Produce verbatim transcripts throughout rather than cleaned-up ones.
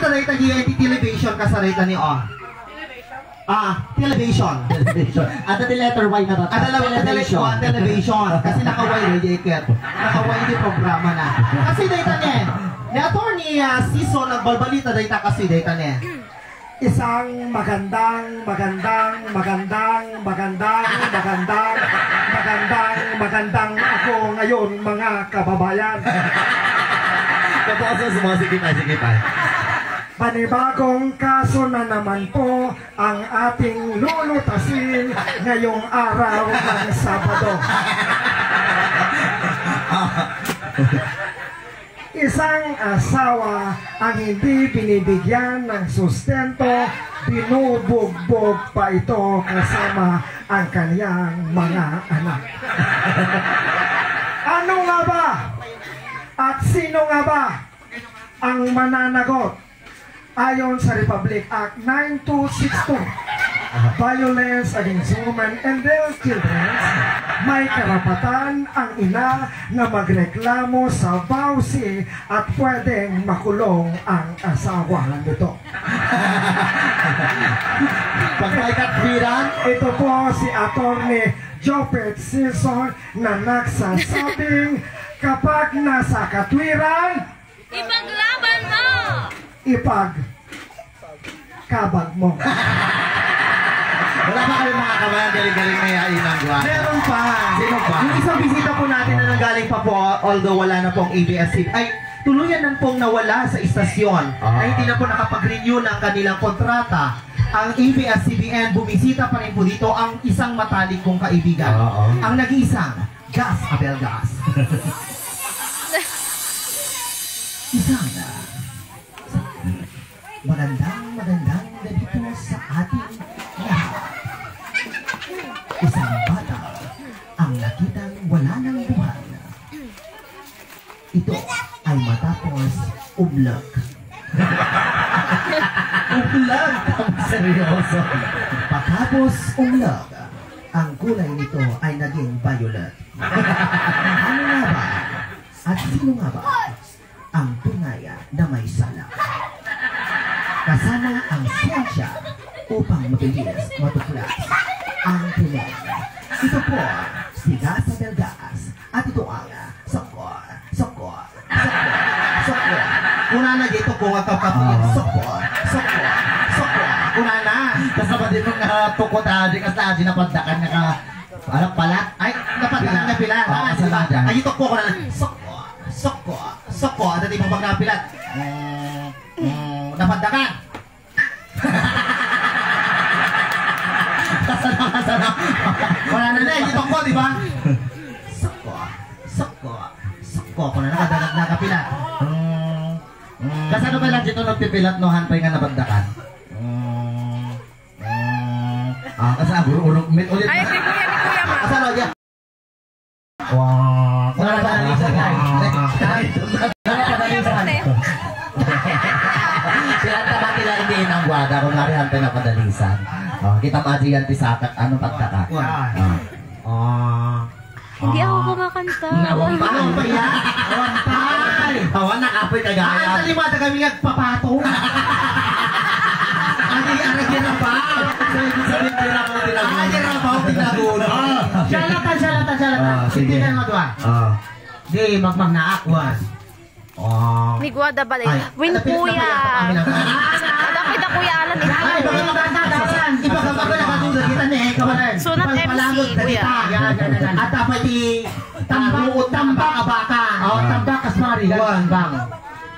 Dayta diay ti television, kasarita ni, oh. Ah, television. Television. Ada ti letter Y na tatas. Ada la-, television. Television. Kasi naka-Y, eh, iket. Naka-Y ti programa na. Kasi dayta ne. Ni Attorney, ah, Season, nagbalbalita dayta kasi dayta ne. Isang magandang, magandang, magandang, magandang, magandang, magandang ako ngayon, mga kababayan. Tapos, sumasikip, ay, sikip, ay. Panibagong kaso na naman po ang ating lulutasin ngayong araw ng Sabado. Isang asawa ang hindi binibigyan ng sustento, binubugbog pa ito kasama ang kanyang mga anak. Ano nga ba? At sino nga ba ang mananagot? Ayon sa Republic Act nine two six two, Violence Against Women and Their Children, may karapatan ang ina na magreklamo sa VAWC at pwedeng makulong ang asawa nito. Pagkakatwiran? Ito po si Attorney Jopet Season na nagsasabing kapag nasa katwiran, ipaglaban mo! Ipag kabag mo. Wala ba kayong mga kabayan galing-galing na yainang guwata? Meron pa. Sino pa? Yung isang bisita po natin na nanggaling pa po, although wala na pong A B S C, ay, tuluyan na pong nawala sa istasyon Ah. na hindi na po nakapag-renew ng kanilang kontrata. Ang A B S C B N, bumisita pa rin po dito ang isang matalik kong kaibigan. Oo. Ang nag-iisang Gas, Abel Gas. Isang magandang, magandang gabi po sa ating lahat. Isang bata ang nakitang wala ng buhay. Ito ay matapos umlak. Umlak? Seryoso? Patapos umlak, ang kulay nito ay naging violet. Ano nga ba? At sino nga ba ang tunay na may sala? Kasama ang siyensya upang mabilis matuklas ang krimen. Ito po si Gasa Delgas at ito ang Sokko, Sokko, Sokko, Sokko. Kunana, di Sokko, nga kapatid. Ah. Sokko, Sokko, Sokko. Kunana. Kasama din mga tukot, ah, di kas-, ah, di napaddakan nga ka-, ano, palat? Ay, napaddakan Pila. na pila. Ah, Ah, kasama diba? dyan. Ay, ito po, kunana. Sokko, Sokko, Sokko. Ada di mo pagkapilat. Mm, mm, napaddakan. Kasano, kasano? Wala na na, ito po, di ba? Sokko, Sokko, Sokko. Kunana, kada nagkapila. Mm, mm. Kasano ba lang dito nagpipilat, no? Hantay nga napaddakan. Mm, mm. Ah, kasi aguro-uro. Mit ulit. Ay, di kuya, di kuya, ma. Kasano dyan? Wah, wala pa nalisan, ay. Wala pa nalisan. Sila ta ba nila hindi inanggwada kung narihan tayo napadalisan? Oh, kita mo, Adrian, ti satak, ano, pagtaka? Wah. Ah. Ah. Hindi ako Ah. kumakanta. Nawampay. Nawampay. Nawampay. Awan, nakapoy kagaya. Ang talimada kami nga, papato. Ang iyara gira pa. So, ibig sabihin, gira mo, tinago. Ah, gira pa, tinago. Ah. Shalata, shalata, shalata. Ah, sige. Tingnan mo, duwa. Ah. Di, magmagnaak, one. Ah. Ni Guada ba, Ay, win ano, kuya. pinagpapakami na. Dapat na kuya Alan, ito. Ay, baka mabasa, dapat. Iba ka ba, nakatulog kita, ni, eh, kawalan. So, not M C, Palpalangod na kuya. kita. Yan, yan, yan, yan. At dapat i-, tambak, tambak, abaka. Oh, tambak, kas Maria. One. Tambak.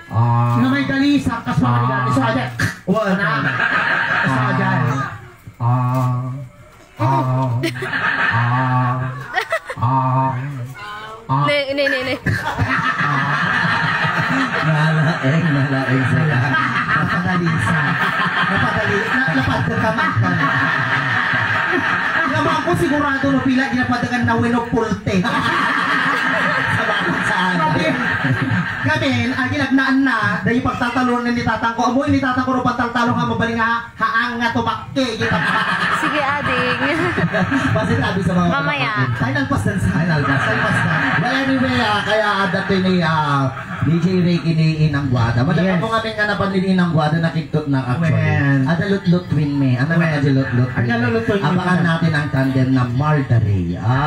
Ah. Na may dalisak, kas Maria. Ah. Isa ka dyan. Wala. Isa ka dyan. Ah. Ah. Ah. Ah. Ah. Ne, ne, ne, ne. Ah. Nalaeng, nalaeng sila. Napadalisan. Napadali-, na-, napadali ka man. Naman ko sigurado no pila, ginapadali ka na win of pulte. Salamat sa Gamin, agi nagnaanna, dahil pagtatalonan ni tatangko. Amoy ni tatangko no pagtatalo nga mabaling nga haang nga tumakki. Kita. Sige, ading. Basta sabi sa mga Mamaya. Final pass dan sa final pass. Final pass dan. Well, anyway, ah, kaya adda ni, ah, D J Ray kini Inang Guada. Madala Yes. ko kami nga napan ni Inang Guada, nakiktot na actually. Well. Ada lutlot queen me. Ano Well. na kasi lutlot Ang queen me? naluluto niyo Abangan naman. natin ang tandem na Marda Ray. Ah. Ah!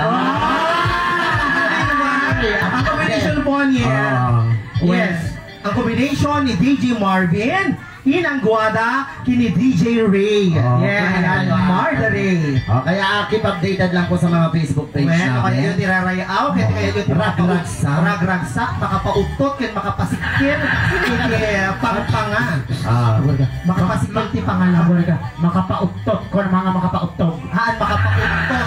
Ang combination po niya. Ah. Yes. Ang combination ni D J Marvin, Inang Guada, kini D J Ray. Oh, Yes, kaya ayan, ba? Marda Ray. Oh, kaya keep updated lang po sa mga Facebook page Well, namin. kaya yun, tirarayaw, kaya Oh. kaya yun, Ragragsak. ragragsak, makapauttot, kaya makapasikir, kaya pangpanga. Ah. Makapasikir ti pangalaw. Makapauttot, kung mga makapauttot. Haan, makapauttot.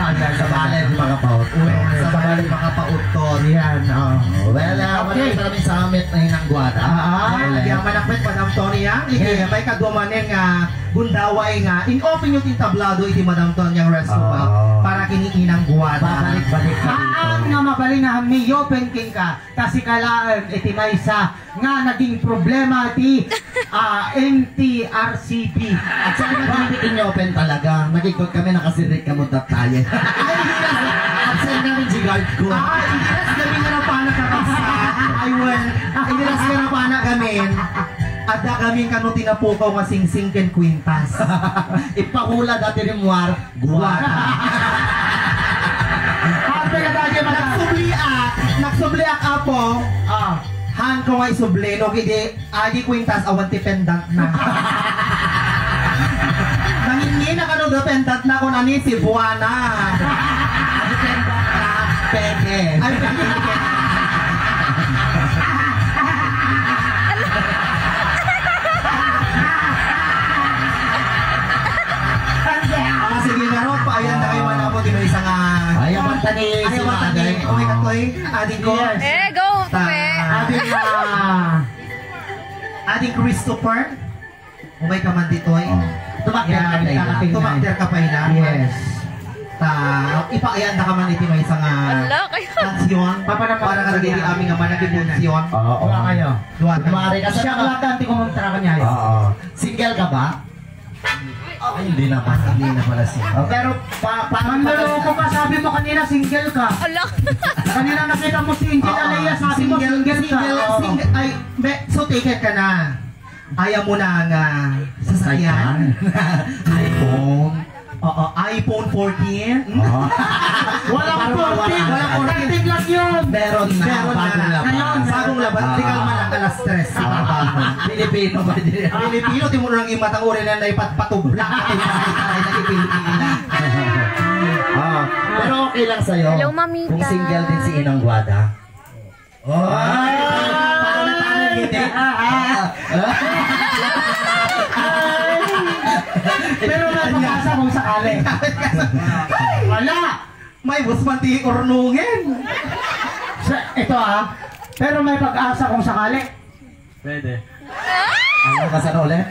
Ayan, sa balay, makapauttot. Uy, sa balay, makapauttot. Yan, oh. Well, ah, Okay. maraming, maraming salamat na Inang Guada. Ah, Well, eh. yaman akmet, Madam Tony, ah. Iti, Yes. may kaduamanen nga gundaway nga in-open yung entablado iti Madam Tony ang restaurant Ah. para kini Inang Guada. Babalik-balik ka dito. Haan nga mabalin nga may open king ka. Ta sika laeng iti maysa nga naging problema ti, ah, M T R C P. At sa mga hindi inyo open talaga, nakikot kami, nakasirik kamo tattayen. Ay, hindi na, absent namin si guard ko. Ah, hindi na, sabi nga na pa nakakasa. Ay, well, hindi na, sabi nga na pa na kami. Ada kami kano tinapukaw nga singsing ken kwintas. Ipahula dati ni Muar. Guwapa. Ate ka dati, Nagsubli ak, nagsubli ak, Apo. Ah. Han ko nga isubli, no, kidi, adi kwintas, awan ti pendant na. Nangingina ka, no, do pendant na, kung ani, Cebuana. Adi pendant na, peke. Ay, peke. Ah, sige, ngarud, paayan na kayo, man, Apo, di ba, isa nga Ay, ang mata ni Ay, ang mata ni Sima Aday. Okay, katoy, ading ko. Yes. Eh, go, Ta- pe. Ading, ah, ading Christopher. Okay ka man ditoy. Oh. Tumakder ka pa ila. Tumakder ka pa ila. Yes. Ta, ipaayan na ka man iti maysa nga Ala, kayo. Kansion. Papa na para ka dagiti amin nga managibunsion. Oo. Dua kayo. Dua kayo. Kumare ka sa Siya mga lang, tanti ko mong traka niya. Oo. Single ka ba? Ay, hindi na pala. Hindi na pala siya. Oh, pero pa, pa, Manloloko ka, sabi mo kanina single ka. Ala. Kanina nakita mo si Angel Oo. Alea, sabi mo single, single ka. Single, Oo. single. Ay, be, so take it ka na. Ayaw mo na nga sasakyan. Sasakyan. iPhone. Oo, iPhone fourteen. Hmm? Oo. Walang Parang fourteen. Walang fourteen. Thirteen lang yun. Meron na. Meron na. Bagong labas. Ngayon, bagong labas. Ah. Di ka man ang alas tres. Ah. Pilipino ba din? Pilipino, di mo nang imatang uri na naipatpatubla. Ay, nagpipilipina. Ah, pero okay lang sa'yo. Hello, Mamita. Kung single din si Inang Guada. Oh! Parang natangog, hindi. Pero may pag-asa kung sakali. Wala! May busman ti urnungen. Sa, ito, ah. Pero may pag-asa kung sakali. Pwede. Ano ka sa ulit?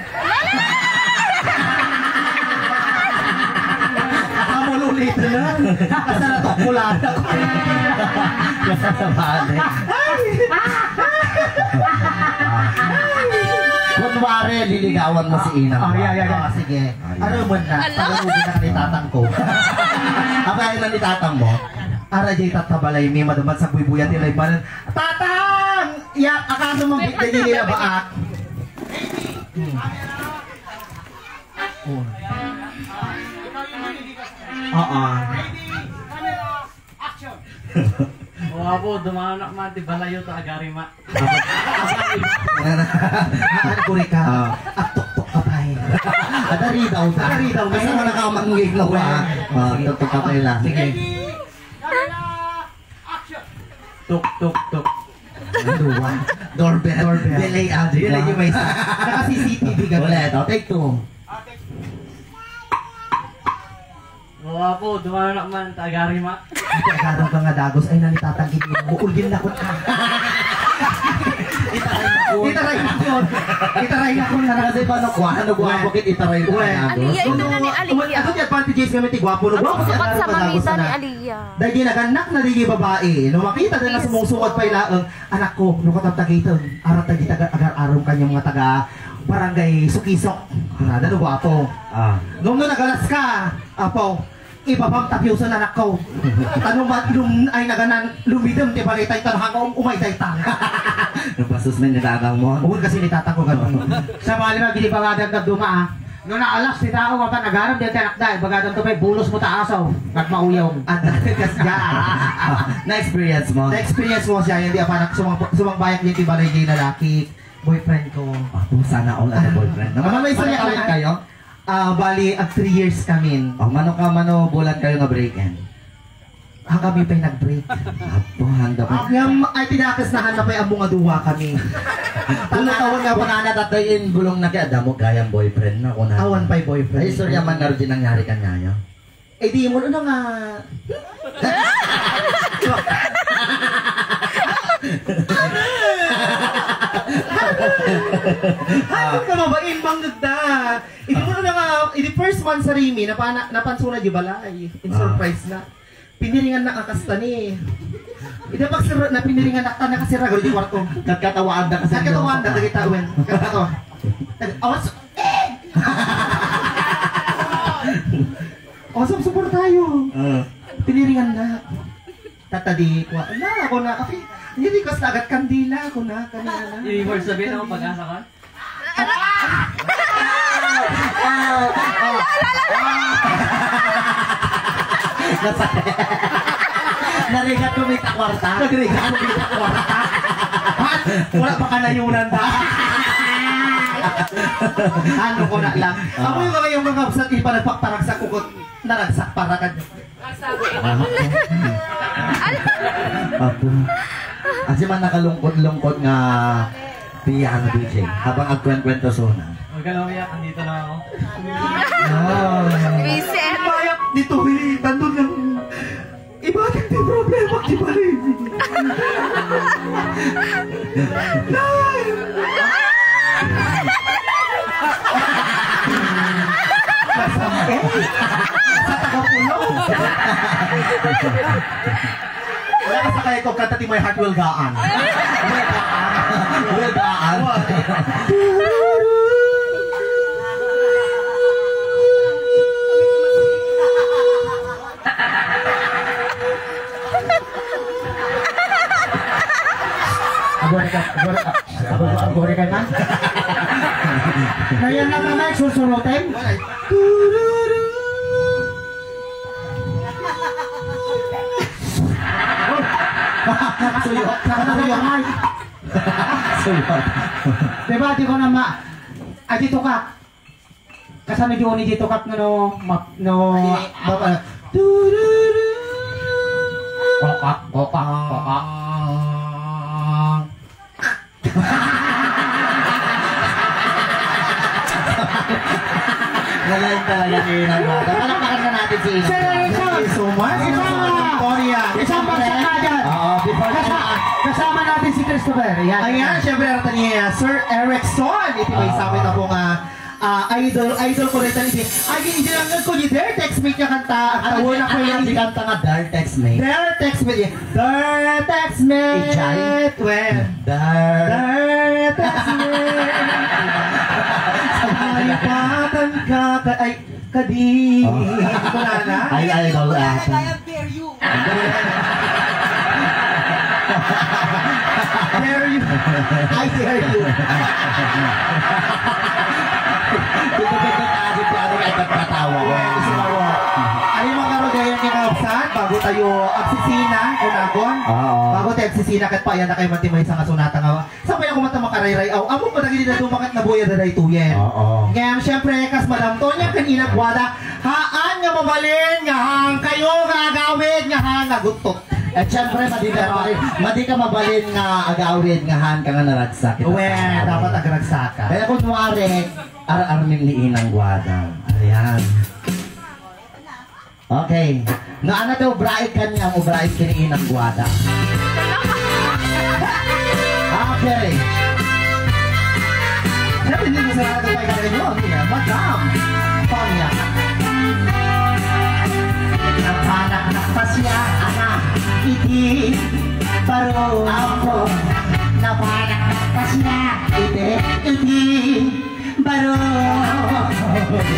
Amululit na. Basta natukpulan ako. Basta sa bali. Kunwari, liligawan mo si Inang. Ah, yeah, yeah, yeah. Ah, sige. Ano man na? Ala. Pagarugan na ni tatang ko. Abay na ni tatang mo. Ara jay tattabalay mi, madaman sa buybuya ti laybanan. Tatang! Ya, akaso mong bitda di nila baak. Hmm. Oh. Oo. O, Apo, dumanak man ti balayo ta agarima. Haan ko rika. Ah. At tuktok ka pa eh. Ada ridaw ta. Ada ridaw ta. Basta mo nakamanggig na wa. Ah, tuktok ka pa ila. Sige. Tuk, tuk, tuk. Ano ba? Doorbell. Doorbell. Delay, ah, delay yung may isa. Naka-C C T V ka. Ulit, oh, take two. O, Apo, dumanak man, ta agarima. Iti agarem ka nga dagos, ay, nalitatang iti mo. Ulgin na ko. Ita, ay, Itaray nakon. Itaray nakon nga nagasa. Kasi paano kuha? Ano kuha? Bakit itaray na? Aliya, ito na ni Aliya. Ano ti advantages nga may ti gwapo? No, gwapo ti agarem. Sukat sa mamita ni Aliya. Dahil di naganak na di babae. No, makita na sumungsungad pa ilaeng. Anak ko, no, kataptagiteng. Arat tagita agar-arom kanya mga taga Barangay Sukiso. Nada no gwapo. Ah. Ngem no nagalas ka, apo, ibabam tapyosan anak ko. Ano mat lum ay naganan lumidem ti balay tay tan hanga um umay daytan. Napasus na ni tatang mo. Uwan kasi ni tatang ko ganun. Sa mga lima, binibangadan ka duma, ah. No naalas ti tao, mapa nagaram di ti anak da, ibagadan to pay bulos mo taaso, nagmauyong. At kas dyan. Na-experience mo? Na-experience mo siya, hindi apa anak sumang, sumang bayak niya ti balay di lalaki, boyfriend ko. Apo, sana all at boyfriend. Ano may istorya kayo? Ah, bali, ag three years kami. Oh, mano ka, mano bulan kayo nga break-in? Ah, kami pa'y nag-break. Apo, handa pa. Ngem, ay, ti dakes na handa pa'y ammo nga duwa kami. Talo taon nga panana tatay in bulong na kaya damo gayam boyfriend na kuna. Awan pa'y boyfriend. Ay, istorya man nga rin nangyari kanya. Eh, di mo na nga. Ano ka mabain, mangagda? Hindi mo na nga, hindi first month sa Rimi, napana, napansuna di balay. In surprise na. Piniringan na kakasta ni. Ida pag sir na piniringan na nakasira garo di kwarto. Katkatawaan na kasi. Katkatawaan na, dagita, wen. Katkatawa. Awas. Oh, sumsupor tayo. Ah. Piniringan na. Tatadi ko. Ala, ako na. Okay. Hindi ko sa agat kandila. Ako na. Kanina na. Ibig mo sabihin ako pag-asa ka? Nasa- Narigat ko may takwarta. Narigat ko may takwarta. Hat! Wala pa kanayunan ta. Ano ko na lang. Ah. Ako yung mga yung mga absent, iba nagpakparagsak ko, naragsak para ka. Apo. Asi man nakalungkot-lungkot nga piano D J habang agkwenkwento sona. Huwag ka na umiyak, andito na ako. Ah. Reset. Bayak dito, eh. Nandun lang. Ibating ti problema, di ba, eh? Nay! Masakit. Sa tagapulong. Wala ka sa kaya ko, kanta ti My Heart Will Go On. Will Go On. Will Go On. Agora ka, agora ka, agora, agora ka na. Ngayon na naman, susunutin. Suyo. Suyo. Suyo. Diba, di ko na ma-, ay, dito ka. Kasano di uni dito kat no, no, ma-, no, ay, baba. Tururu. Kokak, kokak, kokak. Nalain talaga ni Inang Bata. Palakpakan na natin si Inang Bata. Sir Erickson. Thank you so much. Isa. Victoria. Isang bagsak na dyan. Oo, before kasama natin si Christopher. Yan. Ayan, syempre, ang ni, uh, Sir Erickson. Iti may sabi na po nga, ah, idol, idol ko rin talaga. Ay, hindi lang ko ni Dare Text Me niya kanta. Ang tawag na ko yan. Ang kanta nga Dare Text Me. Dare Text Me. Dare Text Me. Ijay. Well. Dare. Dare Text Me. Ay, patan ka. Ay, kadi. Oh. Wala na? Ay, ay, wala. I dare you. Dare you. I dare you. Ito ba yung tawag ko? Ano ka ipagpatawa? Yes, awa. Ano yung mga karogayan ni Ma'am San? Bago tayo agsisina, kunagon. Oo. Bago tayo agsisina, kat pa yan na kayo man ti may isang asunata nga Sa pay ako mata makarayray-aw, ammok kadagiti dadduma ket nabuya da daytoyen. Oo. Ngem, siyempre, kas Madam Tonya ken Inang Guada, haan nga mabalin nga haan kayo nga agawid nga haan nga aguttot. At siyempre, madi ka, madi ka mabalin nga agawid nga haan ka nga naragsak. Wen, dapat agragsak ka. Kaya kunwari, ar-armin ni Inang Guada. Ayan. Okay. No, ano to, ubraig kaniam, ubraig ken ni Inang Guada. Okay. Kadayon, Madam Tonya. Napanak nakpasiar, ana, iti baro. Apo. Napanak nakpasiar, iti, iti baro.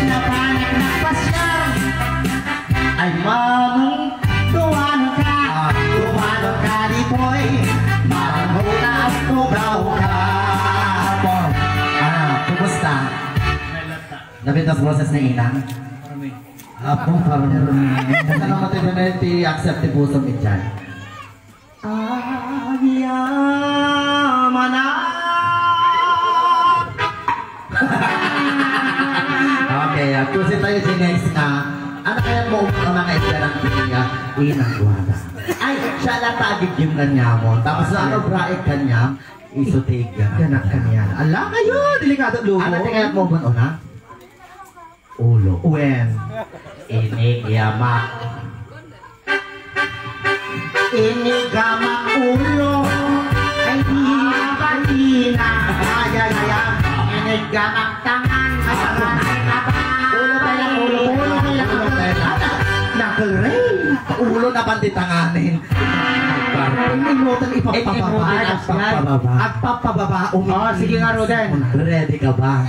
Napanak nakpasiar. Ay, manong duwano ka, duwano ka, di boy. Manong ka, pugaw ka. Apo, ah, kumusta? Napintas boses ni Inang? Apo, parang. Sana matibay na yung ti-accept ti puso mi dyan. Agyamanak. Okay, ah, proceed tayo sa next nga. Ano kaya mo ang mga isda ng kanya? Inang guwada. Ay, siya lang tagig yung kanya mo. Tapos na ano, braid kanya, iso ti igganak kanya. Ala kayo, delikado lumo. Ano tingnan mo ba una? Ulo. Wen. Inigyamak. Inigyamak ulo. Ay, di ba, di na? Ay, ay, ay, ay. Inigyamak tangan. Ay, tangan. Ay, baba. Ulo pa lang, ulo, ulo pa lang, ulo pa lang. Knuckle ray. Ulo na pati tanganin. Ang inutan ipapababa. Inutan ipapababa. Agpapababa. Oh, sige nga, Roden. Ready ka ba?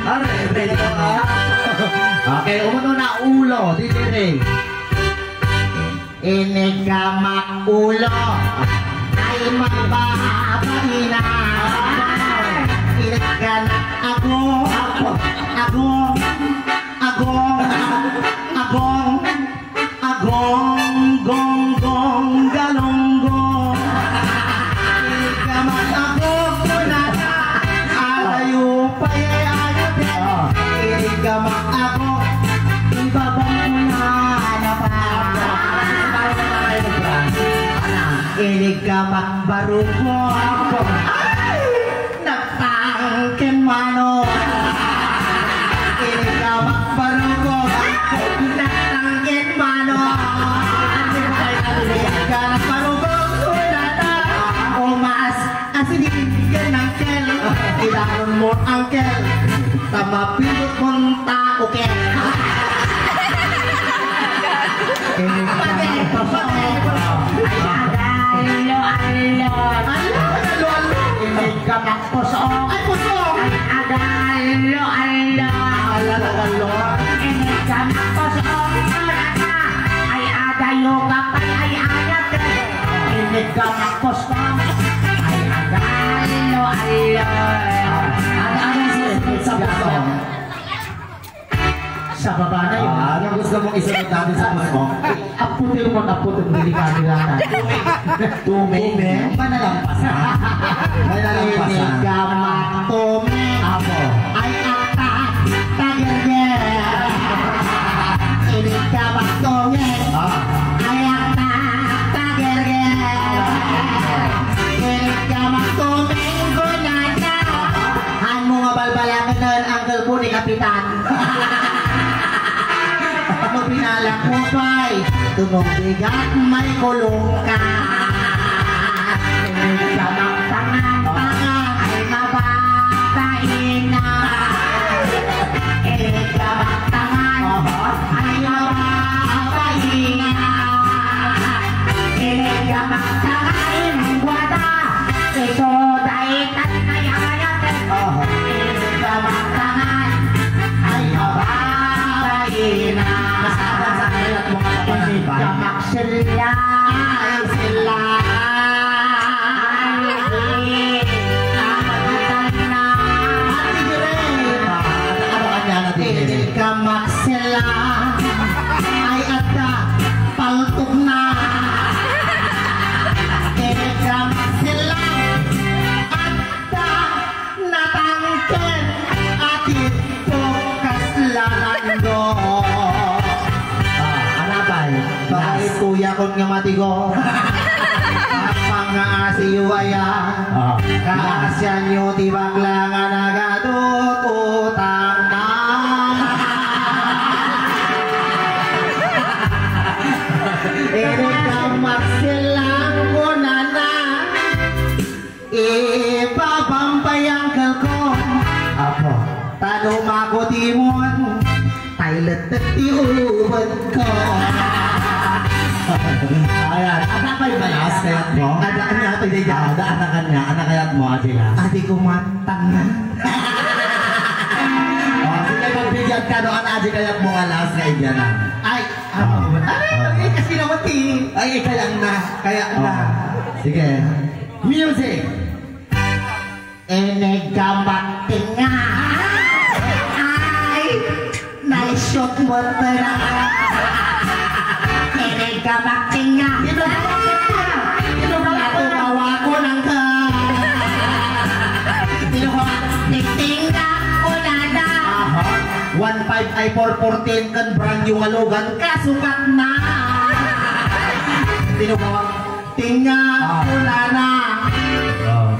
Are, ready ka ba? Okay, umano na ulo, di dire. Inigyamak ulo. Ay, mababaina. Inigyanak agong. Agong. Agong. Agong. Agong, gong, gong, galong, gong. Ika man ako, kunana. Alayo pa, eh, ayat, eh. Ika man ako, ibabang ko na, na pa. Inig ka makbarugo. Ay! Nagtangken mano. Ikaw makbarugo. Nagtangken mano. Ikaw makbarugo. Kunana. Umaas. Asidin ken angkel. Idanon mo angkel. Ta mapindot mon tao ken. Pati, pati. Ay, aga, allo, allo. Allo, allo, allo. Inig ka makpusong. Ay, pusong. Ay, aga, allo, allo. Ala, ala, allo. Inig ka makpusong. Ay, aga, yoga, pay, ay, ayat. Inig ka makpusong. Ay, aga, allo, allo. Ano, ano, sa, sa pusong? Sa baba na yun. Ah, ano gusto mong isunod natin sa pusong? Aputin mo, aputin, delikado yata. Tuming. Tuming? Manalampasan. Manalampasan. Inigamak tuming. Apo. Ay, akta, tagerger. Inigamak tuming. Ah. Ay, akta, tagerger. Inigamak tuming, gunana. Haan mo nga balbalangen, Uncle, ko ni Kapitan. Ano pinalak mo, pay? Tunog bigat, may kulong ka. Inig ka maktangan, tangan, ay mababaina. Inig ka maktangan, ay mababaina. Inig ka maktangan, ay mababaina. Ito, daitan na yayat. Oh. Ikaw ang tangan ay mababaina. Mas abang sa kayat mo nga kapanagpan. Ikaw maksila. Ay, sila. Ay, ang magitan na. Ate Gray. Ah, ano ka niya, Ate Gray? Ikaw maksila. Ay, adda. Paltog na. Ikaw maksila. Adda. Natangken a tiktok kasla nando. Ah, anapay? Baka ituyakon nga matigo. Apang nga asiyo aya. Ah. Kaasianyo ti bakla nga nagadututang. Iri ka Marcela, kunana. Ibabang pay, uncle ko. Apo. Lumako timon, tay lettek ti ubed ko. Ayan. Ada pay balas kayat mo? Ada, ano, ada, ada, ada, ada kanya, ano kayat mo, Adila? Adi ko matang na. Oh, sige, pagbigyan ka, no, ano, adi kayat mo, alas, kaibigan na. Ay, ah, ah, ay, kasi naman, ti. Ay, kaya na, kaya na. Oh, sige. Music. Iniggamak tinga. Ay! Naisot mo talaga. Iniggamak tinga. Ito ba? Ito ba? Natumawa ko ng ka. Ito ba? Tinga, wala na. Aha. One five ay four fourteen kan brand new nga lugan. Kasukat na. Ito ba? Tinga, ah, wala na. Ah.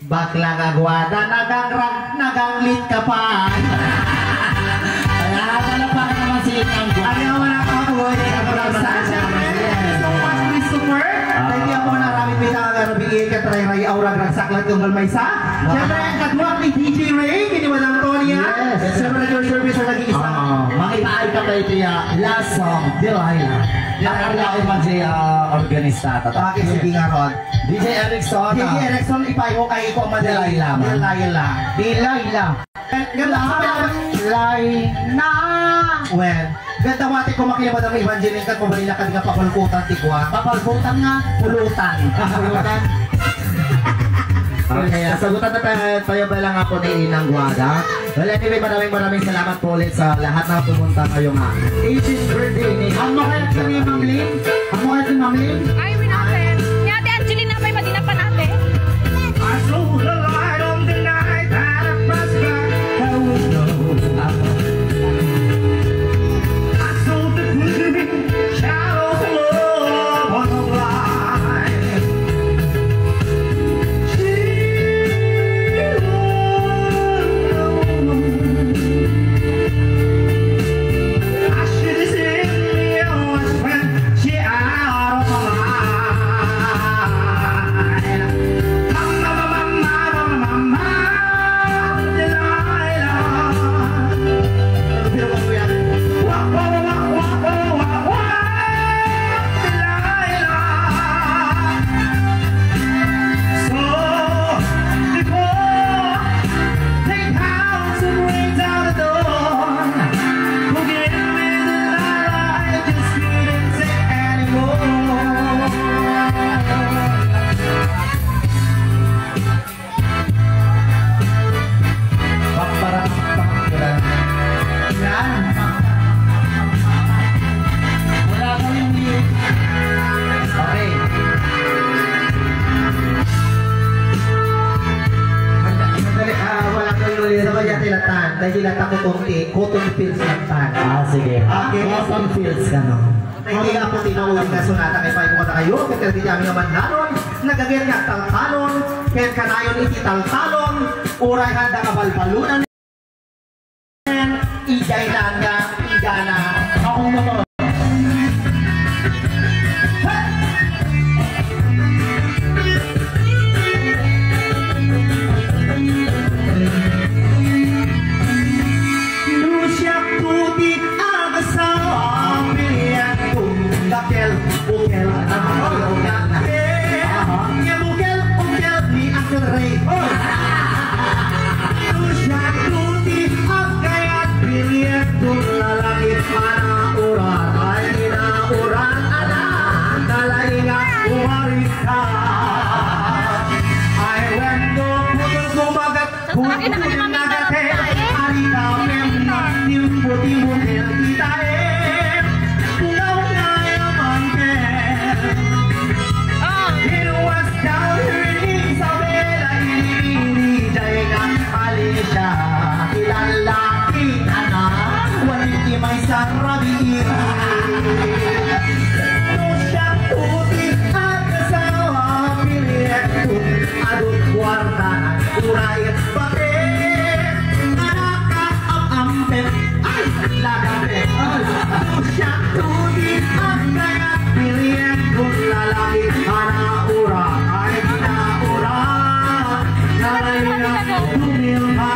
Bakla nga aguada, nagangrag, naganglit ka pa. Kaya, palakpakan naman si Inang Guada. Ano naman ang mga buhay ni Inang Guada? Yes. Thank you so much, Christopher. Ah. Thank you po na kami pita nga rubiin, katrayray, aura, ragsaklat, tunggal maysa. Ah. Siyempre, ang kaduak ni D J Ray, kini Madam Tonya. Yes. Siyempre, your service ang nag-iisa. Ah, makipaay ka pa ito ya, last song, Delilah. Delilah. Ang arlaw man siya, ah, organista, tata. Okay, sige nga, Rod. D J Erickson, D J ah. Erickson, ipayo ay ko ang Delilah man. Delilah. Delilah. Ganda ka pala. Laina. Well, ganda mo ate ko makina Madam Evangeline kat mabalina ka di nga papalkutan ti kuan. Papalkutan nga pulutan. Pulutan. Okay, ah, sagutan na tayo, tayo ba lang ako ni Inang Guada? Well, anyway, maraming, maraming salamat po ulit sa lahat na pumunta ngayong, ah, eighteenth birthday ni Amo kaya si Ma'am Lynn? Amo kaya si Ma'am Lynn? Ay, winapen. Ni Ate Angelina pa'y madinapan, ate. I saw the light of the night and I passed by her window. I saw the glittering shadows of love on her life. Yan. Wala kayong lyrics. Okay. Madali, madali, ah, wala kayong lyrics. Sabay yan, tilatan. Dahil tilatan ko tong ti-, cotton fields lang tan. Ah, sige. Okay. Cotton fields ka, no? Kaya po, tinauling nga sonata kay Five Mata kayo, kay Kirby Jami naman nanon, nagagayat nga taltalon, kaya kanayon iti taltalon, uray handa nga balbalunan, iday na nga, igana. Ako naman. No siak to ti agasawa, pilianto ti bukel, bukel, bukel, bukel ni Uncle Ray. No siak to ti agkayat, pilianto ti lalaki a naurat, ay, naurat, ala, talaga, umaris ka. Ay, when the putol kumagat, Sa akin, nakalimang minuto lang tayo. Oh. Adut kuarta, uray, bakit? Anak ka, am-, ampet. Ay, lagapet. Ay, siya, tuni, ang kaya, pilihan kong lalaki, anaura, ay, naura, nalayan, dumilma.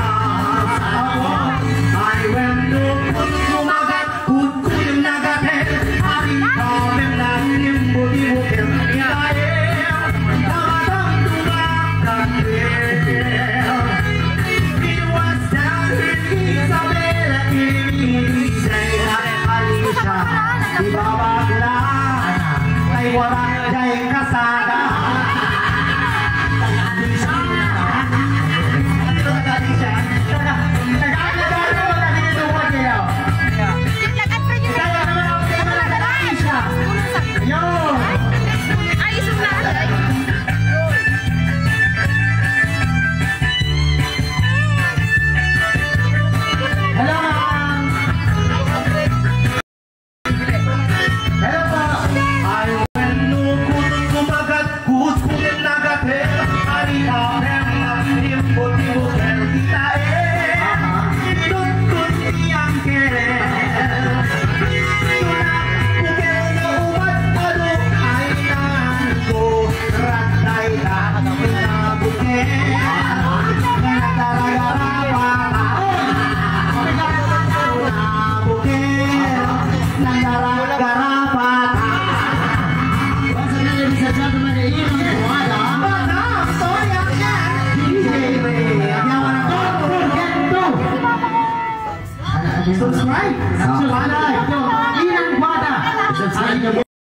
Subscribe. Subscribe.